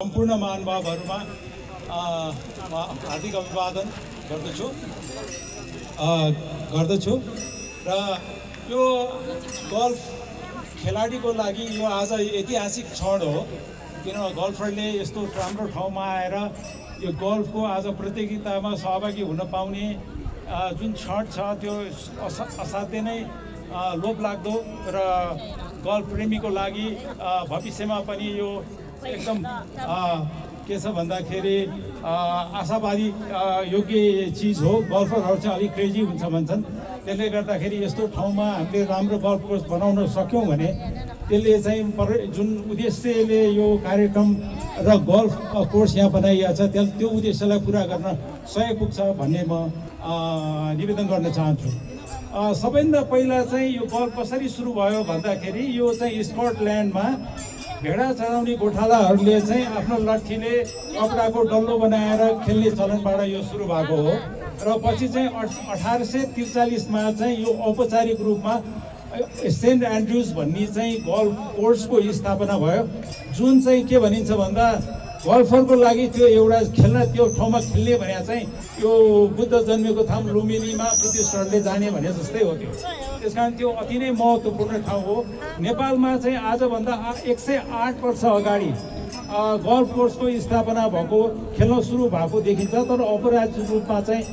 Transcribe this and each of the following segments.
सम्पूर्ण महानुभावहरुमा हार्दिक अभिवादन गर्दछु र यो गोल्फ खेलाडीको लागि यो आज ऐतिहासिक क्षण हो। किनभने गोल्फरले यस्तो राम्रो ठाउँमा आएर यो गोल्फको आज प्रतियोगितामा सहभागी हुन पाउने जुन क्षण छ त्यो असाध्यै नै लोभलाग्दो र गोल्फ प्रेमीको लागि भविष्यमा पनि यो एकदम के छ भन्दाखेरि आशावादी योग्य चिज हो। गोल्फरहरू चाहिँ अलिक क्रेजी हुन्छ भन्छन्। त्यसले गर्दाखेरि यस्तो ठाउँमा हामीले राम्रो गोल्फ कोर्स बनाउन सक्यौँ भने त्यसले चाहिँ जुन उद्देश्यले यो कार्यक्रम र गोल्फ कोर्स यहाँ बनाइएको छ त्यो उद्देश्यलाई पुरा गर्न सहयोग पुग्छ भन्ने म निवेदन गर्न चाहन्छु। सबैभन्दा पहिला चाहिँ यो गोल्फ कसरी सुरु भयो भन्दाखेरि यो चाहिँ स्कटल्यान्डमा भेडा चराउने गोठालाहरूले चाहिँ आफ्नो लट्ठीले कपडाको डल्लो बनाएर खेल्ने चलनबाट यो सुरु भएको हो र पछि चाहिँ 1843मा चाहिँ यो औपचारिक रूपमा सेन्ट एन्ड्रुज भन्ने चाहिँ गोल्फ कोर्सको स्थापना भयो। जुन चाहिँ के भनिन्छ भन्दा गोल्फरको लागि त्यो एउटा त्यो ठाउँमा खेल्ने भने चाहिँ यो बुद्ध जन्मेको ठाउँ लुम्बिनीमा बुद्धिस्टहरूले जाने भने जस्तै हो। त्यस कारण त्यो अति नै महत्त्वपूर्ण ठाउँ हो। नेपालमा चाहिँ आजभन्दा 108 वर्ष अगाडि गोल्फ कोर्सको स्थापना भएको खेल्न सुरु भएको देखिन्छ। तर औपचारिक रूपमा चाहिँ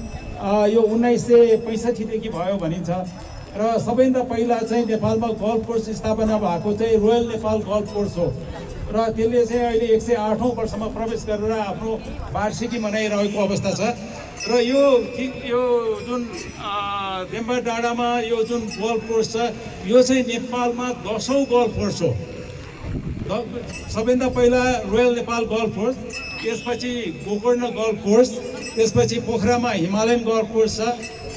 यो 1965 देखि भयो भनिन्छ र सबैभन्दा पहिला चाहिँ नेपालमा गोल्फ कोर्स स्थापना भएको चाहिँ रोयल नेपाल गोल्फ कोर्स हो र त्यसले चाहिँ अहिले 108औं वर्षमा प्रवेश गरेर आफ्नो वार्षिकी मनाइरहेको अवस्था छ। र यो जुन डेम्बा डाँडामा यो जुन गोल्फ कोर्स छ यो चाहिँ नेपालमा 10औं गोल्फ कोर्स हो। सबैभन्दा पहिला रोयल नेपाल गोल्फ कोर्स, त्यसपछि गोकर्ण गोल्फ कोर्स, त्यसपछि पोखरामा हिमालयन गोल्फ कोर्स छ,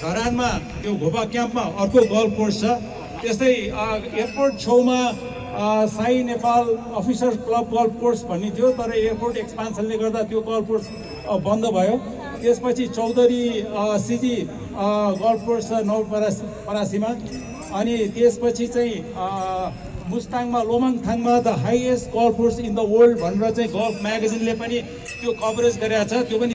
धरानमा त्यो घोपा क्याम्पमा अर्को गोल्फ कोर्स छ। त्यस्तै एयरपोर्ट छेउमा Sai Nepal officers club golf course भन्ने थियो तर एयरपोर्ट एक्सपान्सनले गर्दा त्यो गोल्फ कोर्स बन्द भयो। त्यसपछि चौधरी सिजी गोल्फ कोर्स छ नवलपरासीमा। अनि त्यसपछि चाहिँ मुस्ताङमा लोमाङथाङमा the highest golf course in the world भनेर चाहिँ गोल्फ म्यागजिनले पनि त्यो कभरेज गरेको छ। त्यो पनि